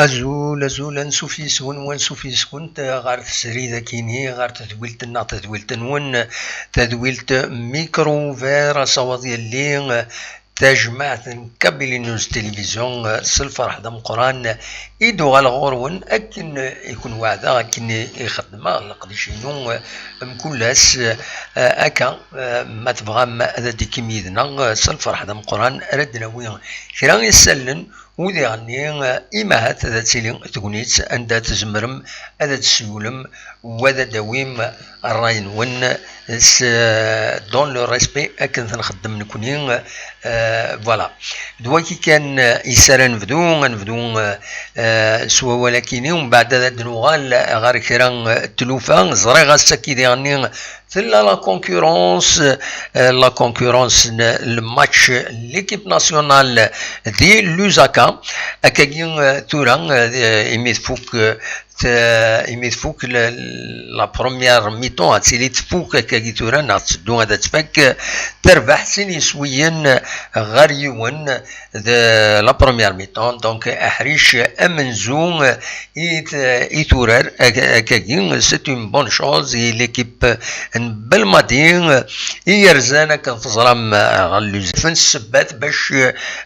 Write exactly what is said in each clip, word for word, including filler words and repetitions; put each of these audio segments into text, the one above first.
Azul, azul, ansuf yes-wen, wansuf yes-kent ɣer tesrida-kini, ɣer tedwilt-nneɣ, tadwilt-nwen, tadwilt Micro Ouvert, asawaḍ yelli, tajmaɛt n Kabylie News Télévision, s lferḥ d ameqqran i d-uɣaleɣ ɣur-wen, akken i ken-weɛdeɣ, akken i xeddmeɣ leqdic-inu mkul ass, akka, ma tebɣam ad d-tikim yid-neɣ, s lferḥ d ameqqran ara d-nawi kra isallen, u diɣenni, imahat ad tili tegnit anda tzemrem ad d-tessiwlem u ad d-tawim ṛṛay-nwen s, dans le respect akken t-nxeddem nekni. Euh, voilà. D wagi kan, euh, i s ara nebdu, ad nebdu, euh, euh, s wawal-akini, umbeɛd ad d-nuɣal ɣer kra, euh, n tlufa. Ẓriɣ ass-agi diɣenni tella la concurrence, euh, la concurrence n le match n l'équipe nationale di Lusaka. Akkagi, euh, tura, euh, imi tfuk, euh, t-, imi tfuk la, la première mi-temps, ad tili tfuk akkagi tura, neɣ tetteddu ad tfak, terbeḥ sin yiswiyen ɣer yiwen de la première mi-temps. Donc, aḥric amenzu i t-, i turar ak-, akkagi, c'est une bonne chose i l'équipe n Belmadi i yerzan, akken teẓram, ɣer Luzif. N ssebbat bac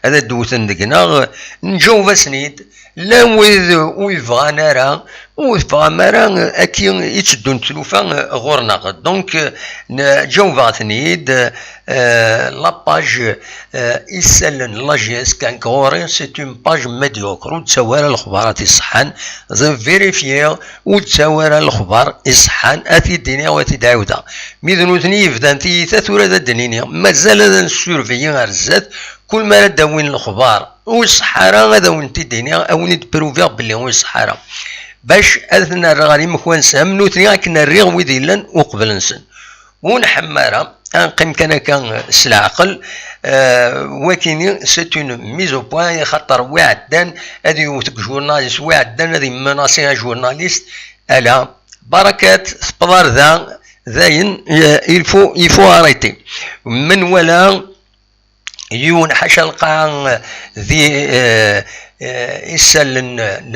ad d-wten deg-neɣ, nǧaweb-asen-id. Llan wid ur yebɣan ara, ur tebɣam ara, akka i tteddun tlufa ɣur-neɣ. Donc, n-, ǧawbeɣ-ten-id, euh, la page, euh, isallen la J S K ɣur-i, c'est une page médiocre, ur d-ttawi ara lexbarat iṣeḥḥan, ẓer vérifier, ur d-ttawi ara lexbar iṣeḥḥan, ad t-id-iniɣ u ad t-id-ɛiwdeɣ. Mi d nutni yebdan tiyita, tura ad d-nini, mazal ad nessurveiller ar zdat, kul mi ara d-awin lexbar ur iṣeḥḥa ara, ad awen-t-id-iniɣ, ad awen-id-pruviɣ belli ur iṣeḥḥa ara. Bac ad ten-rreɣ ɣer yimekwansen am nutni akken rriɣ wid yellan uqbel-nsen. Ur nḥemmel ara, ad neqqim kan akka s leɛqel, euh, wakini, c'est une mise au point, axaṭer wi ɛeddan ad yewwet deg journaliste, wi ɛeddan ad yemmenasi ajurnalist, ala, barakat, tewweḍ ar da, dayen, euh, il faut, il faut arrêter. Menwala, yiwen ḥaca lqaɛa di, eh, eh, isallen n,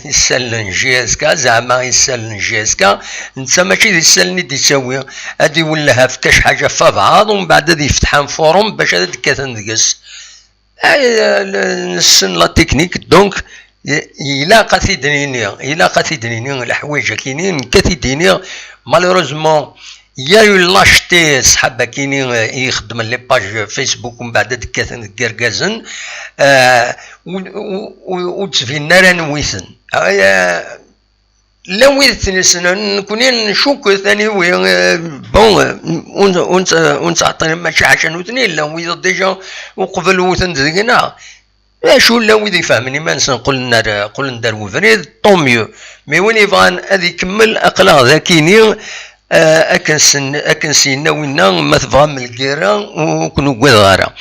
isallen n J S K, zeɛma isallen n J S K, netta mačči d isallen i d-yettawi, ad iwelleh ɣef kac ḥaǧa f abɛaḍ, umbeɛd ad yefteḥ un forum bac ad d-kkaten deg-s. Ay, eh, nessen la technique, donc, i-, ilaq ad t-id-nini, ilaq ad t-id-nini, leḥwayeǧ akini, nekk ad t-id-iniɣ, malheureusement, il y a eu lâcheté, ṣṣḥab akini, eh, i ixeddmen les pages Facebook, umbeɛd ad d-kkaten deg yergazen, eh, ur, ur, ur, ur d-ttbinen ara anwi-ten. Ay, eh, llan wid tt-nessnen, nekni ncukket aniwi, eh, bon, eh, ur, ur, ur nettɛeṭṭil mačči ḥaca nutni, llan wid déjà uqbel wten deg-neɣ. D acu, llan wid ifehmen iman-nsen, qqlen ar, qqlen-d ar webrid, tant mieux. Mais win yebɣan ad ikemmel, aql-aɣ dakini, eh, akken sen-, akken s-yenna winna, ma tebɣam lgirra, ur ken-ugadeɣ ara.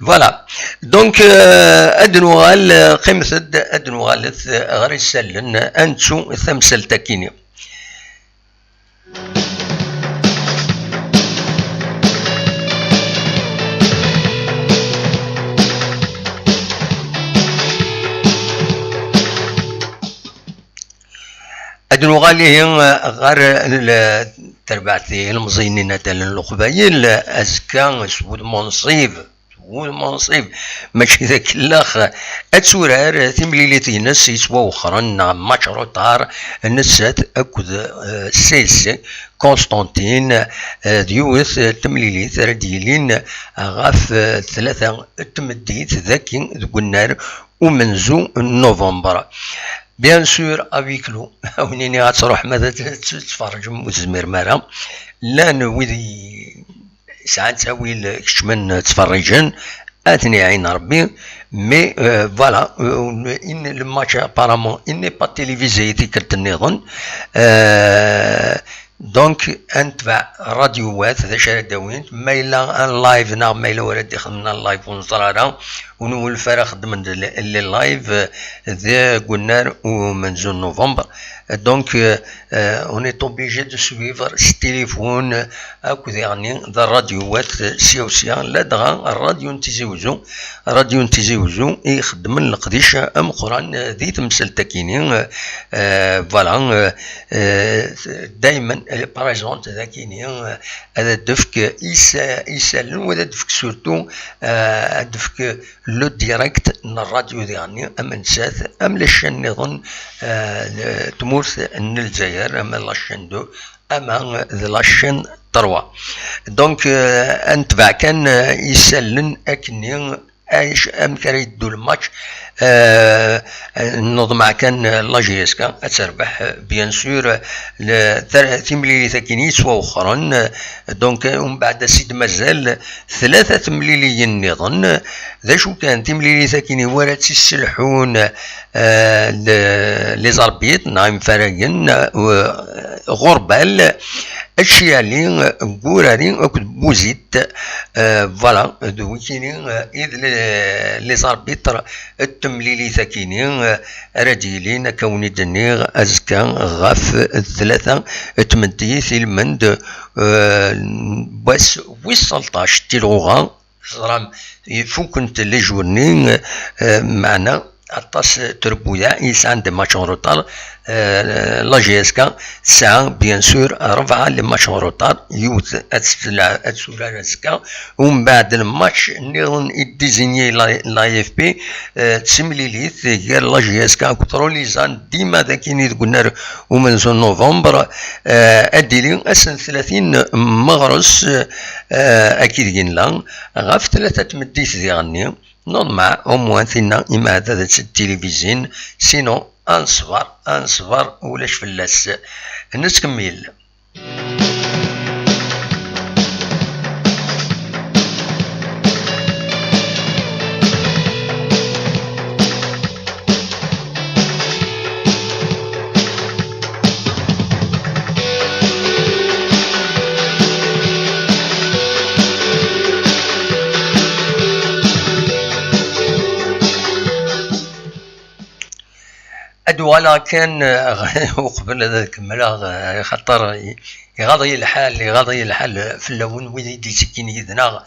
Voilà. Donc, eh, ad nuɣal, eh, qqimet-d, ad nuɣalet, eh, ɣer isallen, ad nettu tamsalt akini. Ad nuɣal ihi ɣer l-, terbaɛt ilemẓiyen n Inadalen n Leqbayel, azekka s wudem unṣib, s wudem unṣib, mačči d akellax, ad turar timlilit-ines yettwawexxren neɣ match retard, nettat akked, eh, C S C Constantine, eh, d yiwet, eh, temlilit ara d-yilin ɣef, eh, tlata n tmeddit dagi deg unnar umenzu n novembre. Bien sûr, à huis clos. Ad wen-iniɣ ad truḥem ad t-, t-, tettferrǧem, ur tezmirem ara. Llan wid i-, sɛan ttawil, keččmen, ttferriǧen, ad ten-iɛin Rebbi. Mais, euh, voilà, euh, in-, le match apparemment il n'est pas télévisé tikkelt nniḍen. Euh, Donc, ad netbeɛ ṛṛadyuwat, d acu ara d-awint, ma yella en live neɣ ma yella ur ara d-ixedmen en live ur neẓri ara, ur nwulef ara xeddmen-d les, les live, eh, deg unnar umenzu n novembre. Donc, euh, euh, on est obligé de suivre s téléphone, euh, akked yeɣni d rradyuwat, euh, sya u sya, ladɣa rradyu n Tizi Wezzu, rradyu n Tizi Wezzu i ixeddmen leqdic ameqqran, euh, di temsalt-akini, euh, euh, voilà, euh, euh, daymen elle est présente dakini, euh, ad d-tefk is-, isallen, wa ad d-tefk surtout, euh, ad d-tefk le direct n rradyu diɣenni, am nettat, am la chaîne nniḍen, euh, n tmurt n Lezzayer, ama la chaîne deux, ama d la chaîne trois. Donc, euh, ad netbeɛ kan, euh, isallen akkenni, acu, amek ara yeddu lmatch, euh, neḍmeɛ kan, euh, la J S K ad terbeḥ, euh, bien sûr, euh, le-, tar-, timlilit akkin yettwawexxren, euh, donc, euh, umbeɛd ad s-id-mazal tlata temliliyin nniḍen. D acu kan, timlilit akkin i wara tt-isselḥun, euh, le-, les arbitres neɣ imfaragen, euh, ɣurbal, Aciali, euh, Gurari akked Buzit, euh, voilà, d wikini, euh, i d les, les arbitres n temlilit akini, euh, ara d-yilin, akka wen-id-nniɣ, azekka ɣef tlata n tmeddit ilmend, euh, n wass wis selṭac tilɣuɣa, teẓram, ifukent les journées, euh, meɛna aṭas n trebbuyaɛ i yesɛan des matchs en retard, euh, la J S K tesɛa, bien sûr, rebɛa les matchs en retard, yiwet ad tt-tla-, ad turar azekka, umbeɛd lmatch nniḍen i d-désigné la, la F P, euh, d timlilit gar la J S K akked Rolizan, dima d akini deg unnar umenzu n novembre, euh, ad d-tili ass n tlatin meɣres, euh, akkid yella, ɣef tlata tmeddit diɣenni, neḍmeɛ, au moins, tinna imeɛdad ad tt-tilivizin, sinon, ad neṣber, ad neṣber, ulac fell-as. Nettkemmil. Ad uɣaleɣ kan, eh, uqbel ad kemmleɣ, eh, axaṭer iɣaḍ-iyi lḥal, iɣaḍ-iyi lḥal fell-awen wid i d-yettekkin yid-neɣ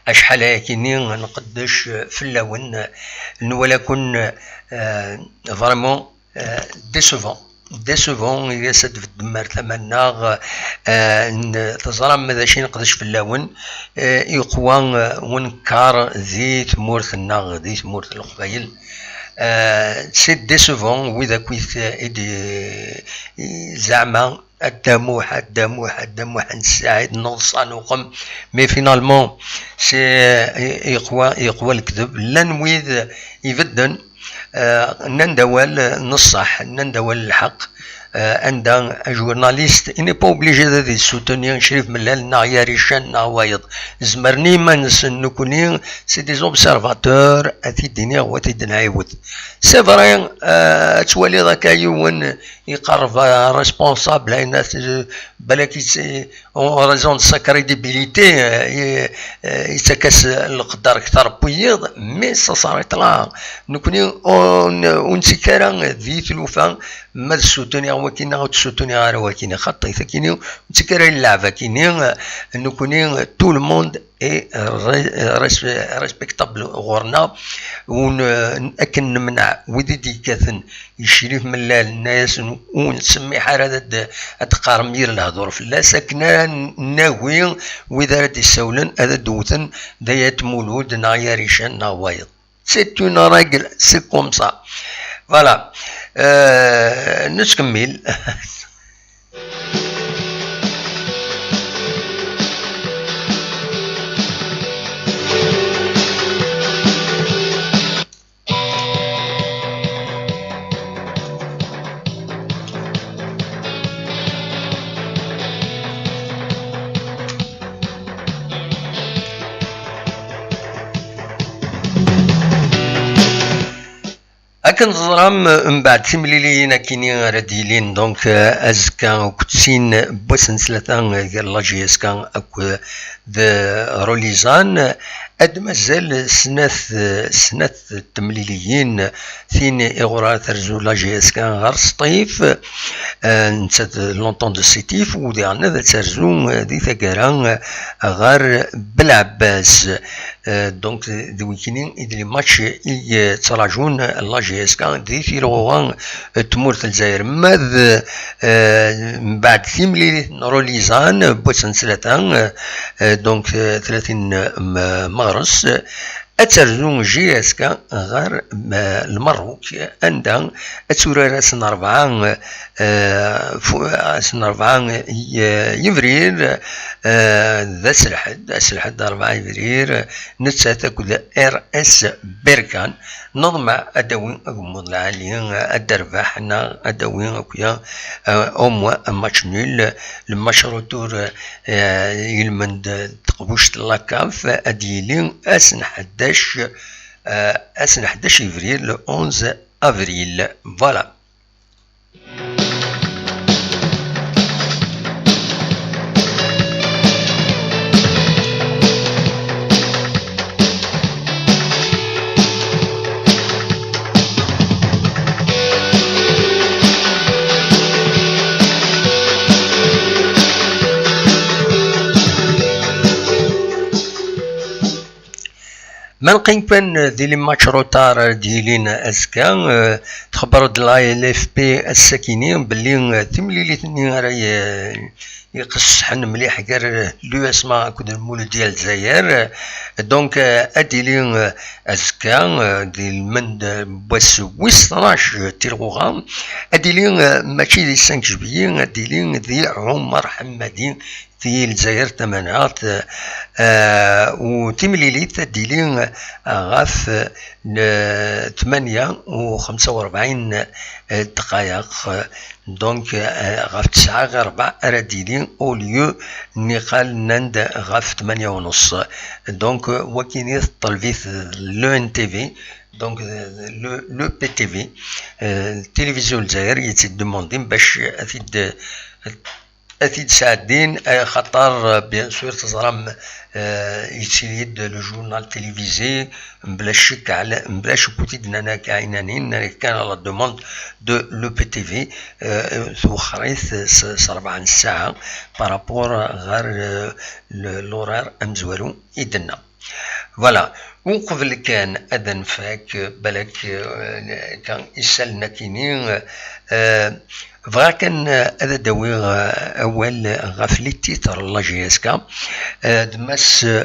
acḥal ayakini nqeddec fell-awen, nwala-ken, eh, vraiment, eh, décevant. Décevant, i as ad tbeddem ar tama-nneɣ, eh, n-, teẓram d acu i neqdec fell-awen, eh, iqwa, eh, unekkaṛ di tmurt-nneɣ, di tmurt n Leqbayel. Eh, c'est décevant, wid akk i t-, i d-, i, zeɛma, a Dda Muḥ, a Dda Muḥ, a Dda Muḥend Saɛid, neḍsa nuqem. Mais finalement, c'est, eh, iqwa, iqwa lekdeb. Llan wid ibedden, eh, nnan-d awal, eh, n ṣṣeḥ, nnan-d awal n lḥeqq, eh, anda un journaliste, il n'est pas obligé ad yessutuni Crif Mellal neɣ Yarican neɣ wayeḍ. Zemren i iman-nsen, nekkni, c'est des observateurs, ad t-id-iniɣ, wa t-id-nɛiwed. C'est vrai, eh, ad twaliḍ akka yiwen iqerreb, eh, responsable, ayen at-, balak yettili en raison de sa crédibilité, euh, i-, euh, yettak-as lqedder kter n wiyiḍ, mais ça s'arrête là. Nekkni ur n-, ur nettekk ara di tlufa ma ad ssutuniɣ wakini neɣ ur ttessutuniɣ ara wakini. Xaṭi, takini ur nettekk ara i lleɛb akini, euh, nekkni, euh, tout le monde est re-, res-, respectable ɣur-neɣ, ur n-, akken nemneɛ wid i d-yekkaten Crif Mellal, nna-yasen ur nettsemmiḥ ara ad d-, ad d-qqarem yir lehdur fell-as, akken ara n-, nagi wid ara d-issawlen ad d-wten d Ayt Mulud neɣ Yarican neɣ wayeḍ. C'est une règle, c'est comme ça. Voilà. Euh, nettkemmil. Akken teẓram, mbeɛd timliliyin akini ara d-yilin, donc, euh, azekka akked sin n wass n tlata, euh, gar la J S K akked, euh, Rolizan, Ad mazal snat, snat temliliyin, tin iɣur ara terzu la J S K ɣer Sṭif, eh, nettat L'Entente de Sétif, u diɣen ad terzu, eh, di taggara, eh, ɣer Belɛebbas. Eh, donc, d wikini i d les matchs i, eh, ttrajun la J S K di tilɣuɣa, eh, n tmurt n Lezzayer. Ma d, eh, mbeɛd timlilit n Rolizan, n wass n ttlata, eh, eh, donc, eh, tlatin m-, meɣres, eh, ad terzu J S K ɣer, eh, Lmerruk, anda ad turar ass n rebɛa, eh, fu-, ass n rebɛa i, eh, yebrir, eh, d ass lḥedd, ass lḥedd rebɛa yebrir, nettat akked R S Berkan. Neḍmeɛ ad d-tawi agemmuḍ lɛali, ad d-terbeḥ neɣ ad d-tawi akya, eh, au moins un match nul. Le match retour, eh, ilmend teqbuct n la CAF ad yili ass n ḥdac, eh, ass n ḥdac yebrir, le onze avril. Voilà. Ma neqqim kan di les matchs retards ara d-yilin azekka, eh, txebber-d la L F P ass-akini belli, eh, timlilit-nni ara y-, iqesḥen mliḥ gar l'U S M A akked Lmuludya n Lezzayer. Donc, eh, ad d-tili, eh, azekka, eh, di lmend, eh, n wass wis tnac, eh, tilɣuɣa, ad d-tili, eh, mačči di cinq juillet, ad d-tili di Ɛumar Ḥemmadi, di Lezzayer tamaneɣt, eh, u timlilit ad d-tili, eh, ɣef, eh, tmanya u xemsa u rebɛin, eh, ddqayeq. Donc, eh, ɣef tesɛa ɣer rebɛa ara d-tili, au lieu niqal nnan-d ɣef tmanya u nus. Donc, eh, wakini teṭṭleb-it l'O N T V, donc, eh, le, le P T V, eh, tilivizyu n Lezzayer yettdemandin bac ad t-id-, ad t-id-sɛeddin, eh, xaṭer, eh, bien sûr, teẓram, eh, yettili-d le journal télévisé, mebla ccek, ɛla-, mebla ccek ur t-id-nnan akka ɛinanin, nnan kan à la demande de l'O P T V, eh, twexxer-it s, s rebɛa n ssaɛa par rapport ɣer, eh, le, l'horaire amezwaru i d-nna. Voilà, uqbel kan ad nfak, balak, eh, kan isallen akini, eh, bɣiɣ kan, eh, ad d-awiɣ, eh, awal ɣef les titres n la J S K. Eh, d Mass, eh,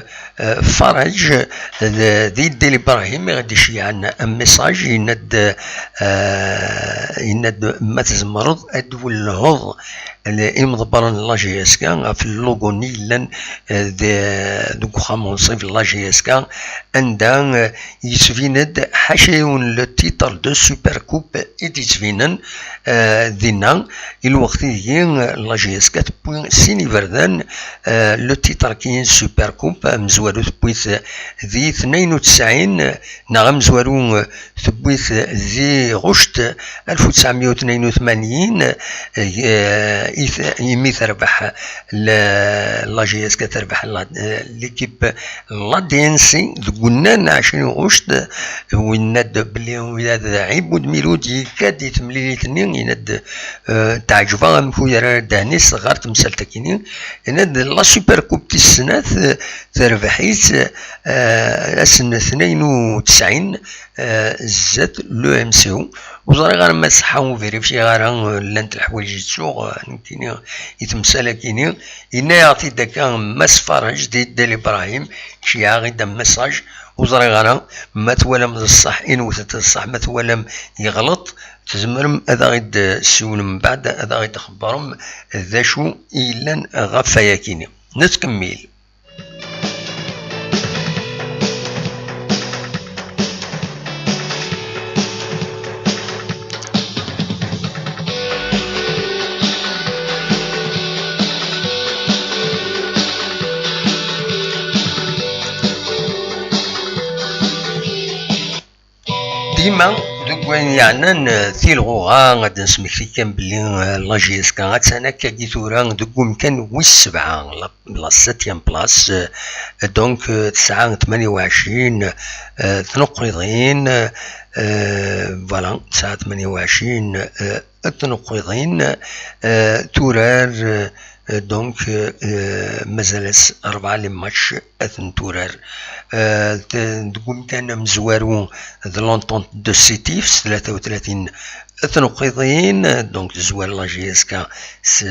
Farej, d, d Idel Ibrahim i ɣ-d-iceyyɛen un message, yenna-d, eh, yenna-d ma tzemreḍ ad d-twellheḍ imḍebbren n la J S K ɣef logo-nni yellan, eh, de-, deg uxxam unṣib n la J S K, anda, eh, yettbin-d ḥaca yiwen le titre de Supercoupe i d-yettbinen, eh, dinna, i lweqt ideg, eh, la J S K tewwi sin iberdan, eh, le titre-agi n Supercoupe, amezwaru tewwi-t di tnayen u tesɛin, neɣ amezwaru, eh, tewwi-t di ɣuct alef u tesɛemya u tnayen u tmanyin, eh, i t-, imi terbeḥ la, la J S K terbeḥ la, eh, l'équipe n la D N C deg unnar n ɛecrin ɣuct, winna-d belli ula d Ɛibud Milud yekka-d i temlilit-nni, yenna-d, eh, teɛǧeb-aɣ amek ur yerra ara ddehn-is ɣer temsalt-agi-nni, yenna-d la Super Coupe tis snat, eh, terbeḥ-itt, eh, ass n tnayen u tesɛin, eh, zdat l'E M C O. Ur ẓriɣ ara ma tṣeḥḥa, ur vérifier ara, eh, llant leḥwayeǧ i ttuɣ, eh, nekkini i temsal-agi-nni. Yenna-yaɣ-t-id akka Mass Farej di Del Ibrahim, ceyɛeɣ-id un message, ur ẓriɣ ara ma twalam d ṣṣeḥ, inwet-d d ṣṣeḥ, ma twalam yeɣleḍ, tzemrem ad aɣ-id-ssiwlem mbeɛd, ad aɣ-id-txebbrem d acu i yellan ɣef wayagi-nni. Nettkemmil. Di Dima deg wayen yeɛnan, eh, tilɣuɣa, ad d-nesmekti kan belli, eh, la J S K attan akkagi tura deg umkan wis sebɛa, la, la septième place. Eh, donc, eh, tesɛa tmanya u ɛecrin, eh, tneqqiḍin, eh, voilà, tesɛa tmanya u ɛecrin, eh, tneqqiḍin, eh, turar, eh, donc, eh, mazal-as rebɛa les matchs ad ten-turar. Eh, t-, deg umkan amezwaru d l'Entente de Sétif s tlata u tlatin tneqqiḍin, donc tezwar la J S K s,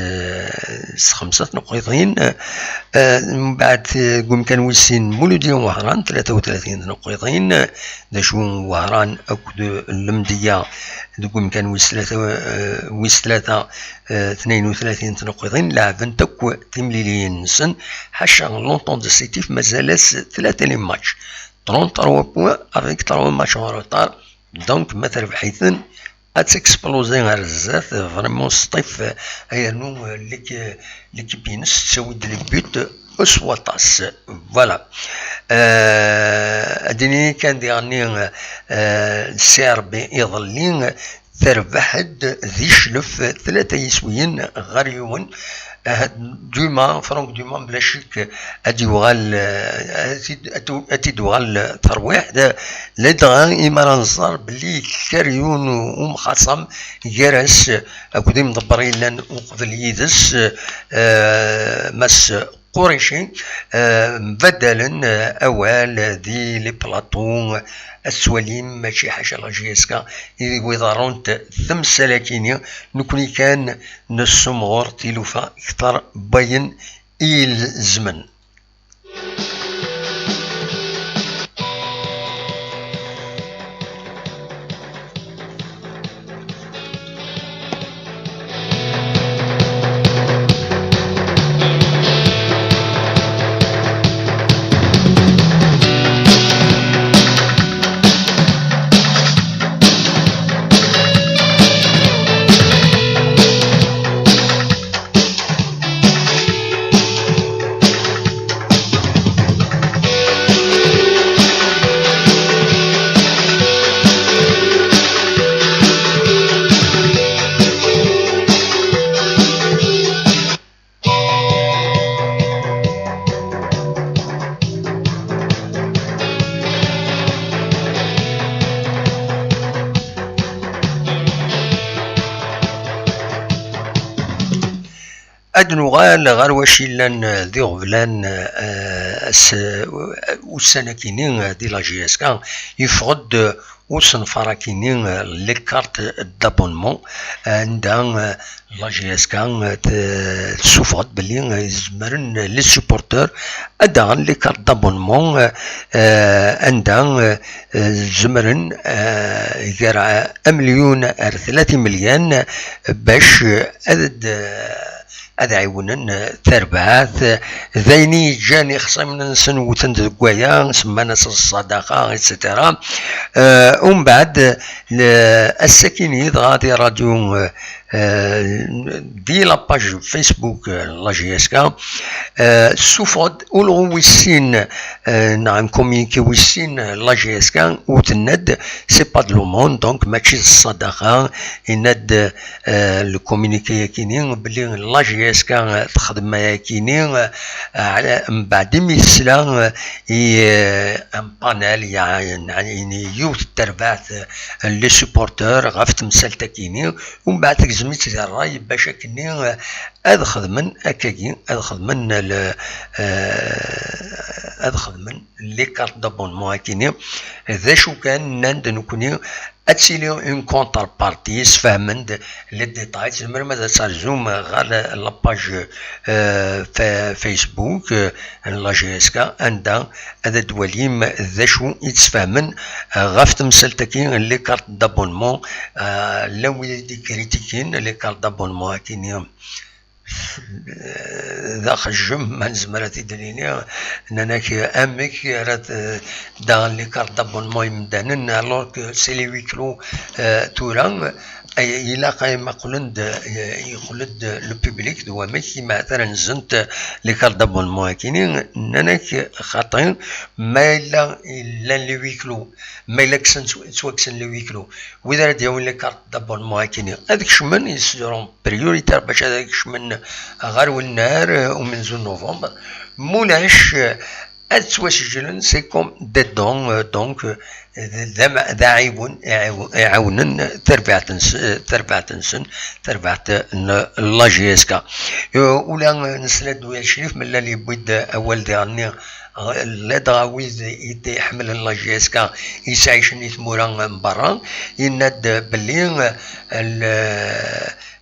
s xemsa tneqqiḍin. Eh, mbeɛd, eh, deg umkan wis sin Muludya Wehran, tlata u tlatin tneqqiḍin. D acu Wehran akked Lemdeyya deg umkan wis tlata, eh, wis tlata, eh, tnayen u tlatin tneqqiḍin, leɛbent akk timliliyin-nsen, ḥaca l'Entente de Sétif mazal-as tlata les matchs. Trente-trois points avec trois matchs en retard. Donc, ma terbeḥ-iten, ad tekspluzir ar zdat, vraiment s ṭṭif, eh, yernu, eh, l'équ-, l'équipe-ines tettawi-d les buts s waṭas. Voilà. Eh, ad d-nini kan diɣenni, eh, C R B iḍelli terbeḥ-d di Cclef tlata yiswiyen ɣer yiwen. Ahat Dumas, Franck Dumas, bla ccek, ad yuɣal, eh, ad t-id-, ad t-, ad t-id-uɣal terwiḥt. Ladɣa imi ara nẓer belli yekker yiwen u-, umxaṣam gar-as akked imḍebber yellan uqbel yid-s, eh, Mass Qurayci, eh, mbaddalen, eh, awal di les plateaux, ad tettwalim mačči ḥaca la J S K i deg iḍerrunt temsal-akini, nekni kan nessumɣur tilufa kter n wayen i ilezmen. Ad nuɣal ɣer wacu yellan d iɣeblan, eh, ass, ussan-akini, eh, di la J S K, yeffeɣ-d usenfar-akini, eh, les cartes d'abonnement, eh, anda, eh, la J S K, eh, t-, tessufeɣ-d belli, eh, zemren les supporters ad d-aɣen les cartes d'abonnement, eh, eh, anda, eh, eh, zemren, eh, gar, eh, amelyun ar tlata imelyan, eh, bac, eh, ad d-, eh, ad ɛiwnen, eh, tarbaɛt, eh, d ayen i yeǧǧan ixṣimen-nsen wten-d deg waya, semman-as ṣṣadaqa, et cetera. Eh, umbeɛd, eh, le-, ass-akini dɣa di radyu, eh, eh, di la page Facebook, eh, la J S K, eh, ssufeɣ-d ulɣu wis sin, eh, neɣ un communiqué wis sin, eh, la J S K, u tenna-d, c'est pas de l'aumône, donc mačči d ṣṣadaqa, yenna-d, eh, le communiqué-akini, belli la J S K texdem ayakini, eh, ɛla-, mbeɛd imi tesla, eh, i, eh, un panel, yeɛni, yeɛni yiwet n terbaɛt, eh, les supporters ɣef temsalt-akini, umbeɛd tegzem-itt di ṛṛay, bac akkenni, eh, ad xedmen akkagi, ad xedmen le, eh, ad xedmen les cartes d'abonnement akini. D acu kan, nnan-d nekni, ad tili une contrepartie, sfehmen-d les détails, tzemrem ad terzum ɣer la page, euh, fa-, Facebook, euh, n la J S K, anda ad d-twalim d acu i d-sfehmen, euh, ɣef temsalt-agi, les cartes d'abonnement, euh, llan wid i d-ikritikin les cartes d'abonnement akini. d axejjem, ma nezmer ad t-id-nini, nnan-ak amek ara d-aɣen les cartes d'abonnement imdanen, alors que c'est les huis clos tura. Ilaq ay ma qqlen-d, yeqqel-d le public d wamek i meɛtara nzent les cartes d'abonnement akini. Nnan-ak xaṭi, ma yella llan les huis clos, ma yella kksen, ttwakksen les huis clos, wid ara d-yawin les cartes d'abonnement akini ad kecmen, ils seront prioritaires bac ad kecmen ɣer wennar, umenzu n novembre. Mulac, ad ttwasejlen, c'est comme des dons, donc d aɛiwen iɛawnen tarbaɛt-nsen, tarbaɛt n la J S K. Ula nesla-d Crif Mellal yewwi-d awal diɣenni, lladɣa wid i d-iḥemmlen la J S K yettɛicen i tmura n berra, yenna-d belli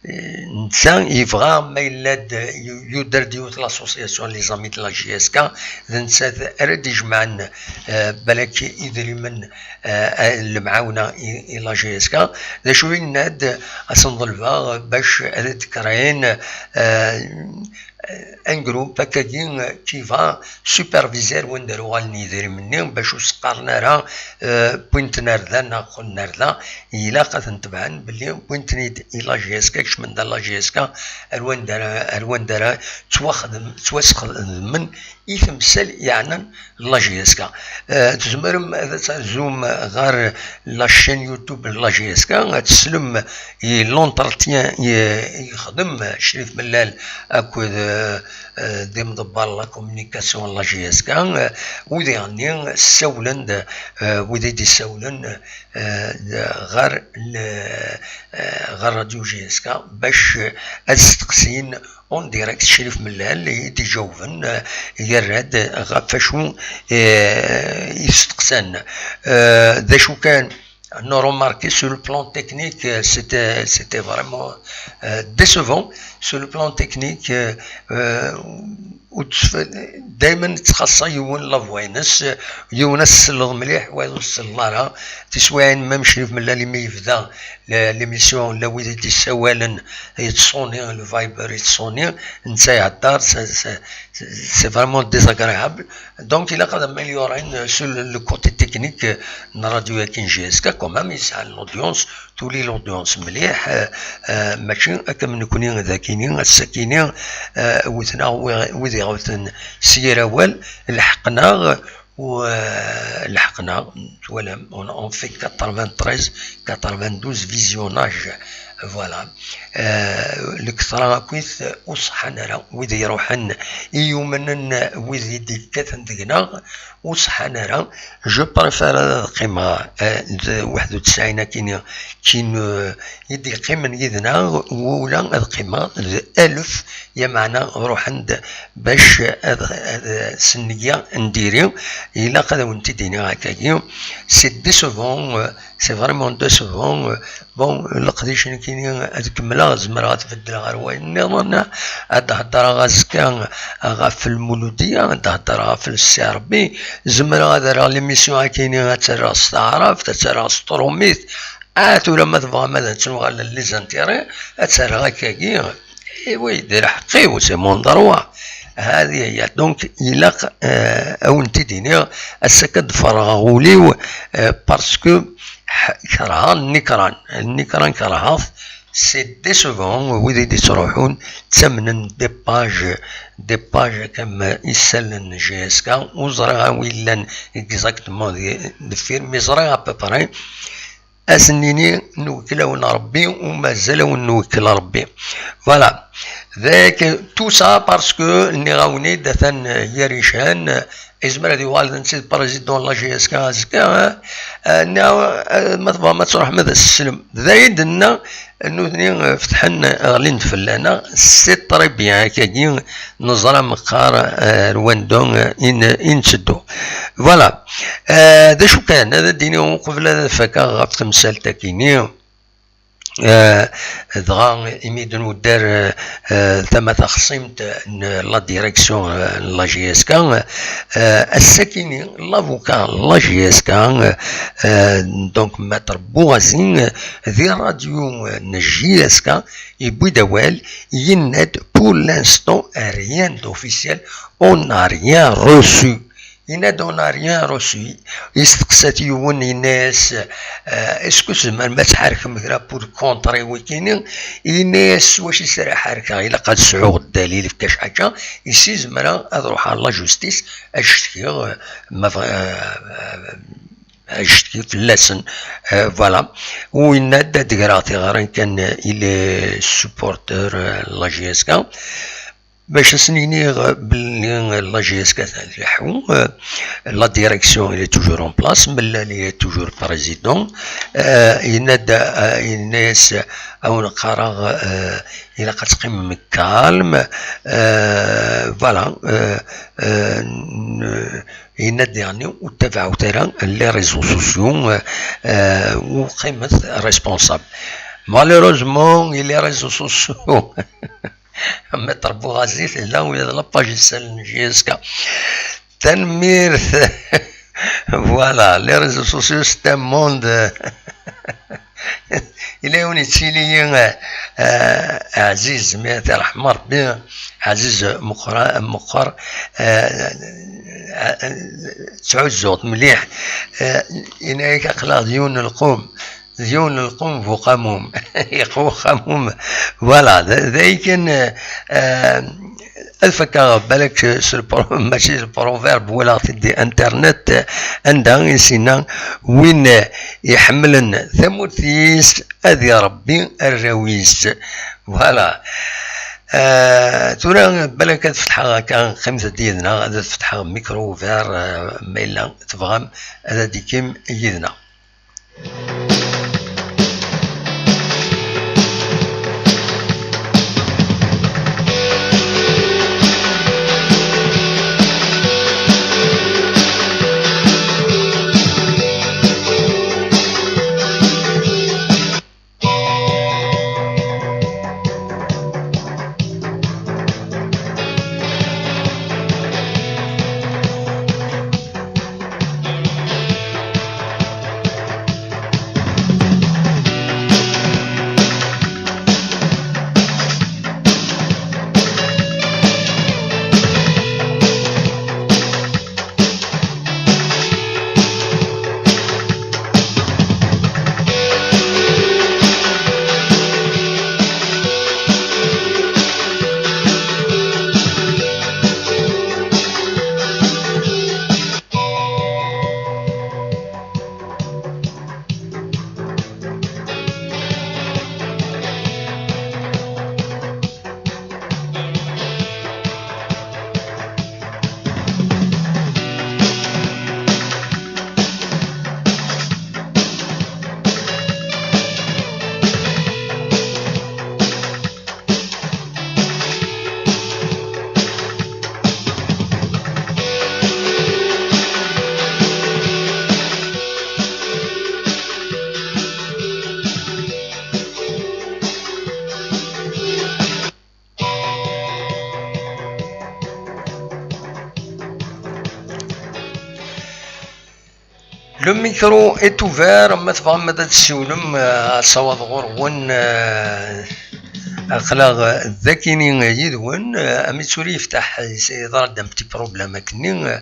netta yebɣa ma yella-d, yuder-d yiwet l'association les amis de la J S K, d nettat ara d-ijemɛen balak idrimen, lemɛawna i la J S K. D acu i yenna-d? Ad sen-ḍelbeɣ bac ad d-kreyen un groupe akkagi qui va superviser wanda ara uɣalen yidrimen-nni, bac ur s-qqaren ara wwin-ten ar da neɣ qqlen ar da. Ilaq ad ten-tebɛen belli wwin-ten-id i la J S K, kecmen-d ar la J S K, ar wanda ara, ar wanda ara ttwaxdem-, ttwasxedmen i temsal yeɛnan la J S K. Tzemrem ad terzum ɣer la chaîne YouTube n la J S K, ad teslem i l'entretien i yexdem Crif Mellal akked d imḍebber la communication n la J S K, wid iɣenni ssawlen-d, wid i d-issawlen ɣer ɣer radio J S K bac ad steqsin en direct Crif Mellal i d-ijawben, yerra-d ɣef wacu i steqsan. D acu kan, nous remarqué sur le plan technique, c'était, c'était vraiment décevant. Sur le plan technique, daymen tettxaṣṣa yiwen la voix-ines, yiwen ad s-tselleḍ mliḥ, wayeḍ ur s-tselleḍ ara. Tiswiɛin même Crif Mellal imi yebda l'émission, la wid i d-issawalen, yettṣuni, le Viber yettṣuni, netta ihedder, c'est vraiment désagréable. Donc ilaq ad améliorer sur le côté technique n radio-agi n J S K, quand même yesɛa l'audience, tuli l'audience mliḥ, mačči akka am nekni dagini, ass-akini wwten-aɣ wid iɣewten s yir awal, lḥeqen-aɣ, u lḥeqen-aɣ, twalam, on fait quatre-vingt-treize, quatre-vingt-douze visionnages. Voilà. Lketṛa akkit ur ṣeḥḥan ara, wid iṛuḥen i yumnen, wid i d-yekkaten deg-neɣ, ur ṣeḥḥan ara. Je préfère ad qqimeɣ d waḥed u tesɛin akini, kin i d-yeqqimen yid-neɣ, wula ad qqimeɣ d alef, yameɛna ruḥen-d bac ad, ad s-nniya n diri. Ilaq ad awen-t-id-iniɣ akkagi, c'est décevant, c'est vraiment décevant. Bon, leqdic nekkini ad kemmleɣ, zemreɣ ad t-beddleɣ ɣer wayen nniḍen, ad d-heddreɣ azekka ɣef lmuludiya, ad d-heddreɣ ɣef Ssi Ṛebbi, zemreɣ ad rreɣ l'émission akini ad tt-rreɣ s taɛrabt, ad tt-rreɣ s trumit, ah, tura ma tebɣam ad tt-nuɣal les intérêts, ad tt-rreɣ akkagi. Eh oui, d lḥeqq-iw, c'est mon droit. Hadi hiya. Donc ilaq ad wen-t-id-iniɣ, ass-a akka ad d-ferɣeɣ ul-iw, parce que kerheɣ nnikran, nnikran kerheɣ-t. C'est décevant, wid i d-ittruḥun ttamnen des pages, des pages comme isallen J S K, ur ẓriɣ anwa yellan exactement deffir, mais ẓriɣ à peu près. Ad sen-nini nwekkel-awen Ṛebbi, u mazal-awen nwekkel Ṛebbi. Voilà. Donc tout ça parce que nniɣ-awen-id atan Yarican, izmer ad yuɣal d netta i d président n la J S K azekka, nniɣ ma tebɣam ad truḥem ad as-teslem. D ayen d-nna, nutni fetḥen, ɣlin-d fell-aneɣ, c'est très bien, akkagi neẓra meqqar ar wanda i n-, i netteddu. Voilà. D acu kan, ad d-iniɣ uqbel ad fakeɣ ɣef temsalt-akini. Euh, dɣa imi d-nudder, euh, euh, tama taxṣimt n la direction, euh, n la J S K, euh, ass-akini l'avocat n la J S K, euh, euh, donc maître Bourazi, euh, di radio, euh, n J S K, yewwi-d awal, yenna-d: "Pour l'instant, rien d'officiel, on n'a rien reçu." Yenna-d: "On n'a rien reçu." Yesteqsa-t yiwen, yenna-yas: "Eh, est-ce que tzemrem ad tḥerkem kra pour contrer wikini?" Yenna-yas: "S wacu i s ara ḥerkeɣ? Ilaq ad sɛuɣ ddalil ɣef kra ḥaǧa, i si zemreɣ ad ruḥeɣ ɣer la justice, ad cetkiɣ, eh, ma bɣ-, eh, ad cetkiɣ fell-asen." Eh, voilà. U yenna-d ad d-greɣ tiɣri kan, eh, il est supporter, eh, la J S K. Bac ad sen-iniɣ belli la J S K tleḥḥu, euh, la direction, il est toujours en place, Mellal, il est toujours président. Euh, yenna-d, euh, yenna-yas: "Awen qqareɣ, euh, ilaq ad teqqimem calme." Euh, voilà. Euh, euh, n-, yenna-d diɣenni: "Ur ttabaɛet ara les réseaux sociaux, euh, euh, u qqimet responsable." Malheureusement, les réseaux sociaux, Maître Bouaziz, là où il y a la page de J S K. Tanemmirt. Voilà, les réseaux sociaux, c'est un monde. Il est un, euh, euh, Aziz, mais Rahman Rabbi, Aziz Moukhra, Moukhar, euh, euh, euh, تعود مليح. Euh, il est un, D yiwen n lqum bu uqamum. Yeqwa uqamum. Voilà, d, d ayen kan, euh, ad fakkeɣ balak s le pro-, mačči s le proverbe, walaɣ-t-id di internet, euh, anda i s-yenna: "Win, euh, iḥemmlen tamurt-is, ad iṛebbi arraw-is." Voilà. Euh, tura balak ad fetḥeɣ akka, qqimet-d yid-neɣ, ad fetḥeɣ micro ouvert, euh, ma yella tebɣam ad d-tikim yid-neɣ. Le micro est ouvert, ma tebɣam ad d-tessiwlem, euh, asawaḍ ɣur-wen, euh, aql-aɣ, euh, d akini yid-wen, euh, ami tura yeftaḥ, yeḍra-d un petit problème akkenni, euh,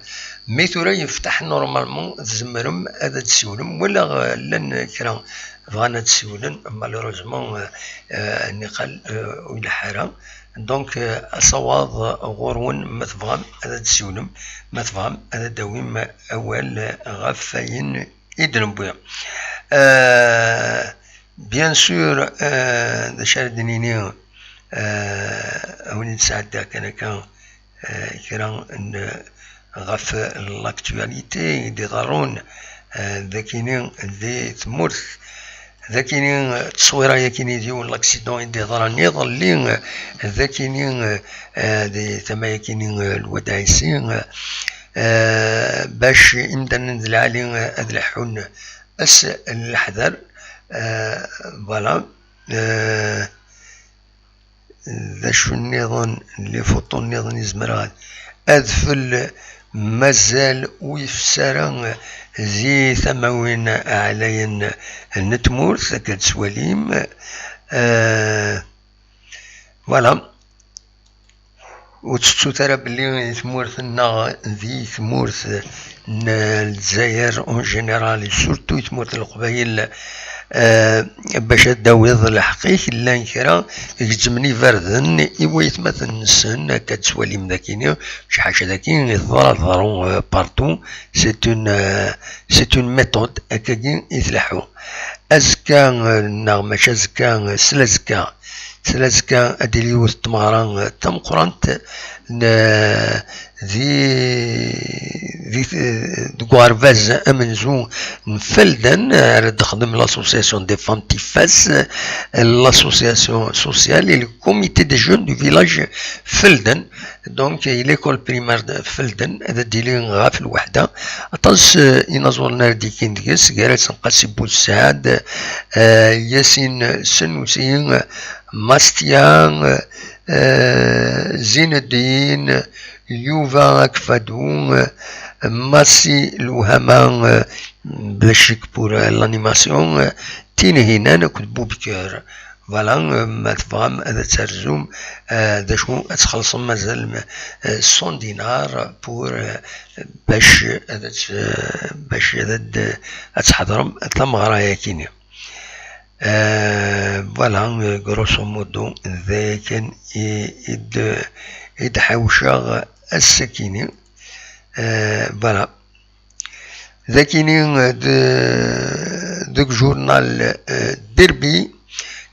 mais tura yeftaḥ normalement, tzemrem ad d-tessiwlem, wala, euh, llan kra bɣan ad d-ssiwlen, malheureusement, euh, euh, niqal, euh, ur ileḥḥu ara. Donc, euh, asawaḍ ɣur-wen, ma tebɣam ad d-tessiwlem, ma tebɣam ad d-tawim awal ɣef wayen i d-newwi. Euh, bien sûr, euh, d acu ara d-nini, euh, a wen-d-sɛeddaɣ kan akka, euh, kra n, ɣef l'actualité i d-iḍerrun, euh, d akini di tmurt, d akini, euh, tteswira yakini d yiwen l'accident i d-iḍran iḍelli, euh, d akini, euh, euh, di tama yakini, euh, Lwad Ɛisi, euh, euh, bac imdanen d lɛali, euh, ad leḥḥun ass n leḥder, euh, voilà. d acu nniḍen, les photos nniḍen i zemreɣ ad, adfel mazal ur yefsi ara di tamawin ɛlayen n tmurt, akka d-twalim. Voilà. Ur tettut ara belli i tmurt-nneɣ, di tmurt n Lezzayer en général, surtout i tmurt n Leqbayel, bac ad d-tawiḍ lḥeqq-ik, llan kra gezzmen iberden i waytmaten-nsen, akka d-twalim dagini, mačči ḥaca dagi, teḍra, teḍru partout. C'est une, c'est une méthode, akkagi i tleḥḥu. Azekka, neɣ mačči azekka, s lazekka, s lazekka ad d-tili yiwet n tmeɣra tameqqrant n, di, di, deg uɣerbaz amenzu n Felden, ara d-texdem l'association des femmes Tifas, l'association sociale et le comité des jeunes du village Felden. Donc, i l'école primaire de Felden, ad d-tili ɣef lweḥda. Aṭas inaẓuren ara d-yekin deg-s, gar-asen Qasi Bussaɛd, Yasin Sennusi, Mastia, Zineddin, Yuba Akfadu, Masi Luhama, bla ccek pour l'animation, Tinhinan akked Bubker. Voilà, ma tebɣam ad terzum d acu ad txellṣem mazal cent dinars pour, bac ad, bac ad, ad tḥedrem tameɣra-yakini. Voilà, grosso modo, d aya kan i, i d, i d-ḥawceɣ ass-akini. Voilà. Dagini, deg journal Derbi,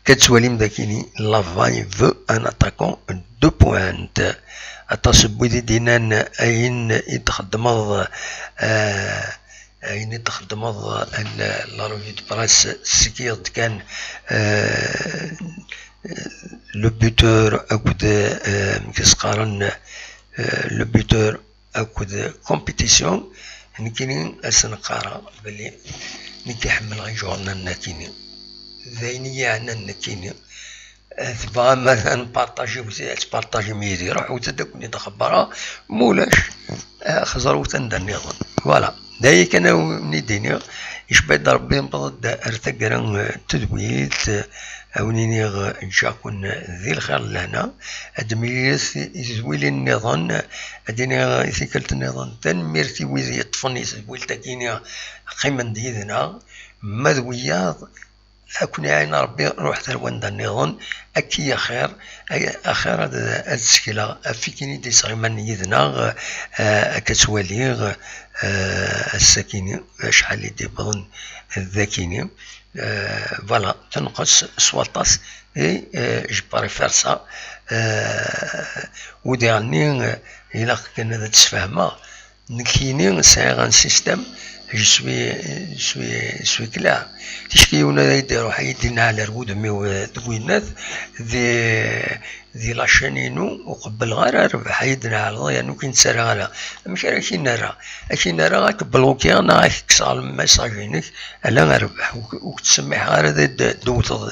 ad twalim dagini, Lavaye veut un attaquant de pointe. Aṭas n wid i d-yennan ayen i d-txeddmeḍ, ayen i d-txeddmeḍ, la revue de presse, sskiɣ-d kan le buteur akked, amek i s-qqaren, le buteur akked compétition. Nekkini ad sen-qqareɣ belli nekk ḥemmleɣ iǧurnan-akini, d ayen i yi-ɛnan nekkini. Tebɣam ad npartaji, ad tpartajim yid-i, ruḥut ad ken-id-xebbreɣ, mulac, xeẓrewt anda nniḍen. Voilà, d aya kan ad wen-id-iniɣ. Icba-d Rebbi, newweḍ-d ar taggara n tedwilt, ad wen-iniɣ ǧǧaɣ-ken di lxir d lehna. Ad d-mlilet i tedwilin nniḍen, ad d-iniɣ i tikkelt nniḍen tanemmirt i wid yeṭṭfen i tedwilt-agi-nni, qqimen-d yid-neɣ. Ma d wiyaḍ, ad ken-iɛin Rebbi, ruḥet ar wanda nniḍen, akka i axir, ay-, axir ad, ad sekleɣ ɣef wakken i d-yesɣiman yid-neɣ, akka ttwaliɣ, ass-akini, acḥal i d-iwwḍen d akini. Voilà, tenqes s waṭas, et je préfère ça. Ur diɣenni, ilaq kan ad d-sfehmeɣ. Nekkini sɛiɣ un système, je suis, je suis, je suis clair. Ticki yiwen ara yi-d-iruḥ, ad yi-d-inɛel ar wudem-iw, eh, deg winnat, di, di la chaîne-inu, ur qebbleɣ ara rrbeḥ, ad yi-d-nɛelleḍ, yernu ur k-nettarra ara. Amek ara k-in-rreɣ? Ad k-in-rreɣ, ad k-blokiɣ, neɣ ad k-kkseɣ lmessage-inek, ala a rrbeḥ, ur k-, ur k-ttsemmiḥeɣ ara ad d-, d-tewteḍ,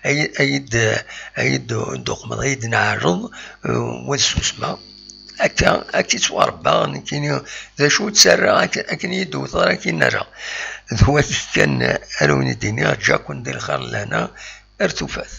ad yi-, ad yi-d-, ad yi-d-, d-uqmeḍ, ad yi-d-nɛerreḍ, eh, wa d susma. Akka, akka i ttwaṛebbaɣ nekkini, d acu ttarraɣ, ak-, akken i yi-d-tewteḍ ara k-in-rreɣ. D wagi kan ara wen-id-iniɣ, ǧǧaɣ-ken di lxir n lehna, ar tufat.